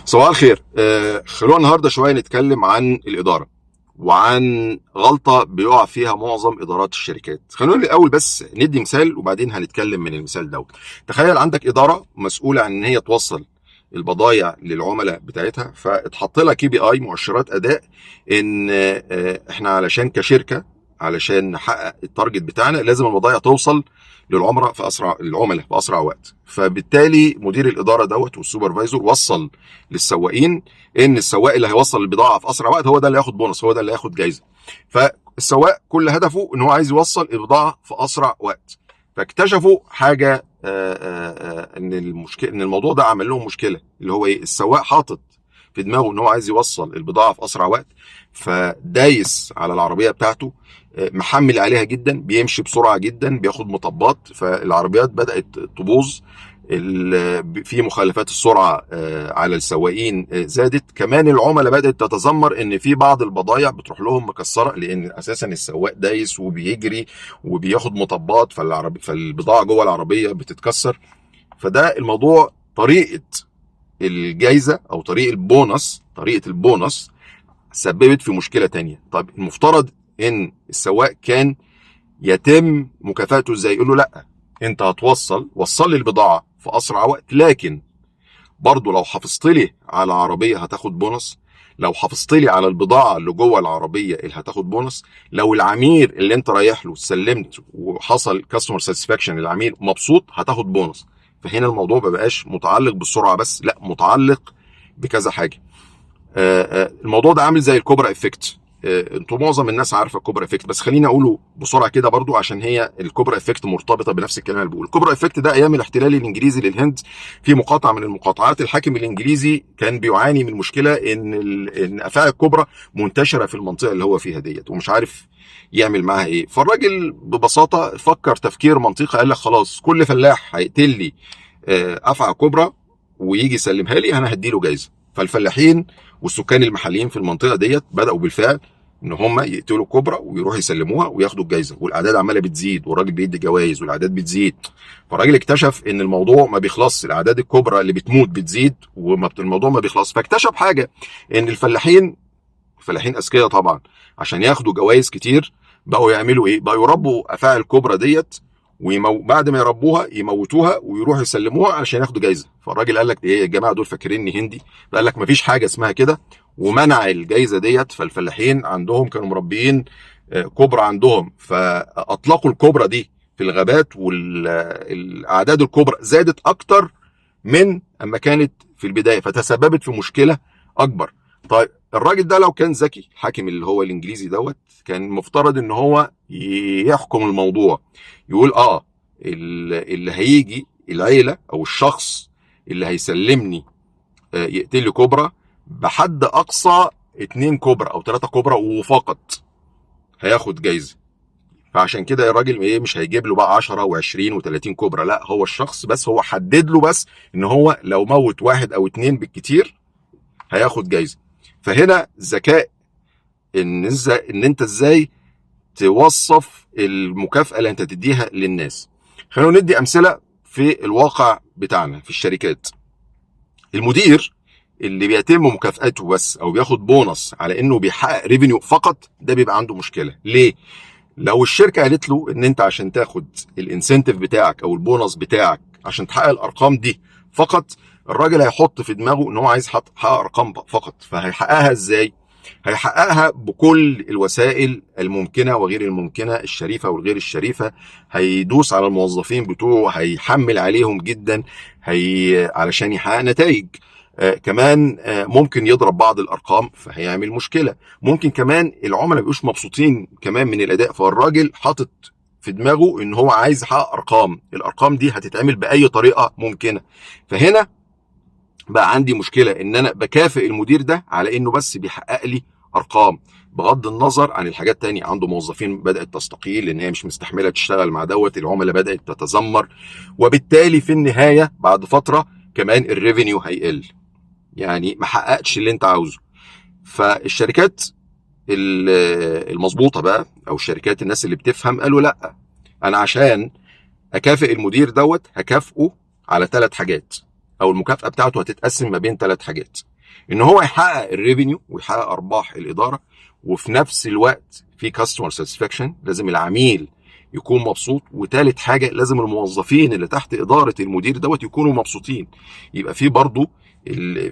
صباح الخير. خلونا النهارده شوية نتكلم عن الادارة وعن غلطه بيقع فيها معظم ادارات الشركات. خلونا الاول بس ندي مثال وبعدين هنتكلم من المثال دوت. تخيل عندك ادارة مسؤولة عن ان هي توصل البضايع للعملاء بتاعتها، فاتحط لها KPI، مؤشرات اداء، ان احنا علشان كشركة علشان نحقق ال target بتاعنا لازم البضايع توصل للعملاء في اسرع العملاء في اسرع وقت. فبالتالي مدير الادارة دوت وال supervisor وصل للسواقين ان السواق اللي هيوصل البضاعة في اسرع وقت هو ده اللي هياخد بونص، هو ده اللي هياخد جايزة. فالسواق كل هدفه ان هو عايز يوصل البضاعة في اسرع وقت. فاكتشفوا حاجة ان المشكلة ان الموضوع ده عمل لهم مشكله، اللي هو ايه؟ السواق حاطط في دماغه ان هو عايز يوصل البضاعة في اسرع وقت، فدايس على العربية بتاعته، محمل عليها جدا، بيمشي بسرعة جدا، بياخد مطبات، فالعربيات بدات تبوظ. في مخالفات السرعة على السواقين زادت. كمان العملاء بدات تتذمر ان في بعض البضايع بتروح لهم مكسره، لان اساسا السواق دايس وبيجري وبياخد مطبات، فالبضاعه جوه العربية بتتكسر. فده الموضوع، طريقه الجايزة او طريقه البونص، طريقه البونص سببت في مشكلة تانية. طب المفترض ان السواق كان يتم مكافاته ازاي؟ يقول له لا، انت هتوصل، وصل لي البضاعة في اسرع وقت، لكن برضو لو حافظت لي على عربية هتاخد بونص، لو حافظت لي على البضاعة اللي جوه العربية اللي هتاخد بونص، لو العميل اللي انت رايح له سلمت وحصل customer satisfaction، العميل مبسوط، هتاخد بونص. فهنا الموضوع ما بقاش متعلق بالسرعة بس، لا، متعلق بكذا حاجه. الموضوع ده عامل زي ال cobra effect. انتوا معظم الناس عارفه ال cobra effect، بس خليني اقوله بسرعة كده برضو عشان هي ال cobra effect مرتبطة بنفس الكلام اللي بقوله. ال cobra effect ده ايام الاحتلال الانجليزي للهند، في مقاطعه من المقاطعات الحاكم الانجليزي كان بيعاني من مشكلة ان افاعي الكوبرا منتشرة في المنطقة اللي هو فيها ديت ومش عارف يعمل معاها ايه. فالراجل ببساطة فكر تفكير منطقي، قال لك خلاص، كل فلاح هيقتل لي افعى كوبرا ويجي يسلمها لي انا هديله جايزه. فالفلاحين والسكان المحليين في المنطقة ديت بداوا بالفعل ان هم يقتلوا كوبرا ويروحوا يسلموها وياخدوا الجايزه، والاعداد عماله بتزيد، والراجل بيدي جوائز والاعداد بتزيد. فالراجل اكتشف ان الموضوع ما بيخلصش، الاعداد الكوبرا اللي بتموت بتزيد والموضوع ما بيخلصش. فاكتشف حاجه، ان الفلاحين، الفلاحين اذكياء طبعا، عشان ياخدوا جوائز كتير بقوا يعملوا ايه؟ بقوا يربوا افاعي الكوبرا ديت بعد ما يربوها يموتوها ويروحوا يسلموها عشان ياخدوا جايزه. فالراجل قال لك ايه يا جماعه، دول فاكريني هندي؟ قال لك مفيش حاجة اسمها كده، ومنع الجايزة ديت. فالفلاحين عندهم كانوا مربيين كوبرا عندهم، فاطلقوا الكوبرا دي في الغابات، والاعداد الكوبرا زادت اكتر من اما كانت في البدايه، فتسببت في مشكلة اكبر. طيب الراجل ده لو كان ذكي، الحاكم اللي هو الانجليزي دوت، كان المفترض ان هو يحكم الموضوع، يقول اللي هيجي العيلة او الشخص اللي هيسلمني يقتل لي كوبرا بحد اقصى 2 كوبرا او 3 كوبرا وفقط هياخد جايزه. فعشان كده الراجل ايه، مش هيجيب له بقى 10 و20 و30 كوبرا، لا، هو الشخص بس هو حدد له بس ان هو لو موت واحد او اتنين بالكتير هياخد جايزة. فهنا ذكاء ان انت ازاي توصف المكافاة اللي انت تديها للناس. خلينا ندي امثلة في الواقع بتاعنا في الشركات. المدير اللي بيتم مكافاته بس او بياخد بونص على انه بيحقق revenue فقط، ده بيبقى عنده مشكله. ليه؟ لو الشركة قالت له ان انت عشان تاخد ال incentive بتاعك او البونص بتاعك عشان تحقق الارقام دي فقط، الراجل هيحط في دماغه ان هو عايز يحقق ارقام فقط. فهيحققها ازاي؟ هيحققها بكل الوسائل الممكنة وغير الممكنه، الشريفة والغير الشريفه. هيدوس على الموظفين بتوعه، هيحمل عليهم جدا هي علشان يحقق نتائج. كمان ممكن يضرب بعض الارقام فهيعمل مشكله. ممكن كمان العملاء ما يبقوش مبسوطين كمان من الاداء. فالراجل حاطط في دماغه ان هو عايز يحقق ارقام، الارقام دي هتتعمل باي طريقه ممكنه. فهنا بقى عندي مشكلة ان انا بكافئ المدير ده على انه بس بيحقق لي ارقام، بغض النظر عن الحاجات التانية. عنده موظفين بدات تستقيل لان هي مش مستحمله تشتغل مع دوت، العملاء بدات تتذمر، وبالتالي في النهاية بعد فترة كمان ال revenue هيقل، يعني ما حققتش اللي انت عاوزه. فالشركات المظبوطه بقى او الشركات الناس اللي بتفهم قالوا لا، انا عشان اكافئ المدير دوت هكافئه على 3 حاجات، او المكافاة بتاعته هتتقسم ما بين 3 حاجات. ان هو يحقق ال revenue ويحقق ارباح الاداره، وفي نفس الوقت في customer satisfaction، لازم العميل يكون مبسوط، وثالث حاجة لازم الموظفين اللي تحت ادارة المدير دوت يكونوا مبسوطين. يبقى في برضو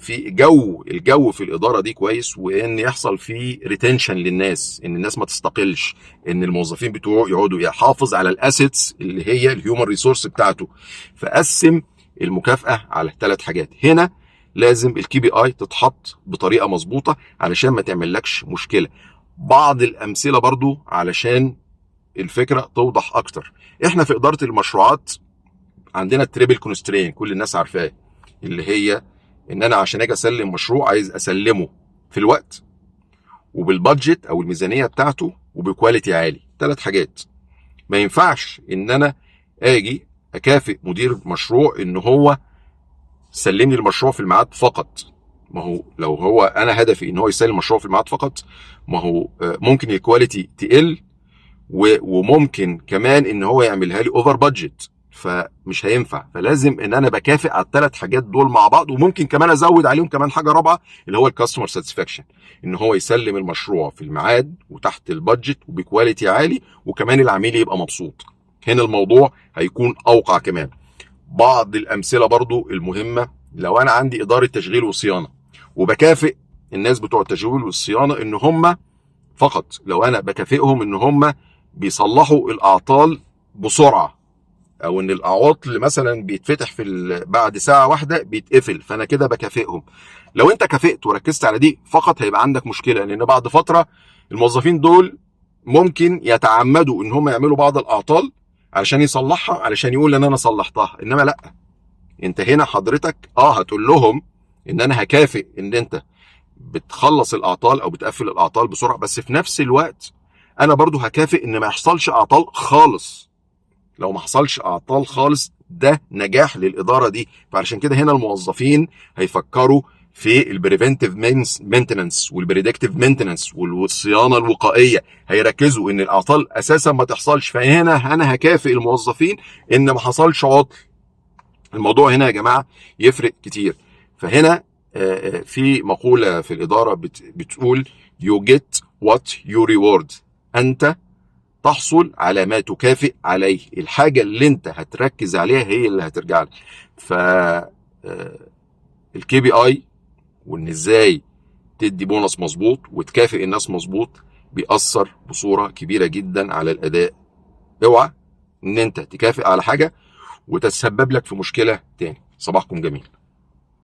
في جو، الجو في الادارة دي كويس، وان يحصل فيه retention للناس، ان الناس ما تستقلش، ان الموظفين بتوعه يقعدوا، يحافظ على ال assets اللي هي ال human resource بتاعته. فقسم المكافاة على ثلاث حاجات. هنا لازم ال KPI تتحط بطريقة مظبوطة علشان ما تعملكش مشكله. بعض الامثلة برضو علشان الفكرة توضح اكتر. احنا في ادارة المشروعات عندنا ال triple constraint، كل الناس عارفاه، اللي هي ان انا عشان اجي اسلم مشروع عايز اسلمه في الوقت وبال budget او الميزانية بتاعته وب quality عالي. ثلاث حاجات. ما ينفعش ان انا اجي اكافئ مدير مشروع ان هو سلمني المشروع في الميعاد فقط. ما هو لو هو انا هدفي ان هو يسلم المشروع في الميعاد فقط، ما هو ممكن ال quality تقل، وممكن كمان ان هو يعملها لي over budget، فمش هينفع. فلازم ان انا بكافئ على الثلاث حاجات دول مع بعض، وممكن كمان ازود عليهم كمان حاجة رابعه اللي هو ال customer satisfaction، ان هو يسلم المشروع في الميعاد وتحت ال budget وب quality عالي، وكمان العميل يبقى مبسوط. هنا الموضوع هيكون اوقع. كمان بعض الامثلة برضو المهمه، لو انا عندي ادارة تشغيل وصيانة وبكافئ الناس بتوع التشغيل والصيانه ان هم فقط، لو انا بكافئهم ان هم بيصلحوا الاعطال بسرعه، او ان العطل مثلا بيتفتح بعد ساعة واحدة بيتقفل، فانا كده بكافئهم. لو انت كافئت وركزت على دي فقط هيبقى عندك مشكله، لان بعد فترة الموظفين دول ممكن يتعمدوا ان هم يعملوا بعض الاعطال علشان يصلحها، علشان يقول ان انا صلحتها. انما لا، انت هنا حضرتك هتقول لهم ان انا هكافئ ان انت بتخلص الاعطال او بتقفل الاعطال بسرعه، بس في نفس الوقت انا برضو هكافئ ان ما يحصلش اعطال خالص. لو ما حصلش اعطال خالص ده نجاح للادارة دي. فعشان كده هنا الموظفين هيفكروا في ال preventive maintenance وال predictive maintenance والصيانه الوقائيه، هيركزوا ان الاعطال اساسا ما تحصلش. فهنا انا هكافئ الموظفين ان ما حصلش عطل. الموضوع هنا يا جماعة يفرق كتير. فهنا في مقولة في الادارة بتقول you get what you reward، انت تحصل على ما تكافئ عليه. الحاجة اللي انت هتركز عليها هي اللي هترجع لك. ف ال KPI وان ازاي تدي بونص مظبوط وتكافئ الناس مظبوط بيأثر بصورة كبيرة جدا على الأداء. اوعى ان انت تكافئ على حاجة وتتسبب لك في مشكلة تاني. صباحكم جميل.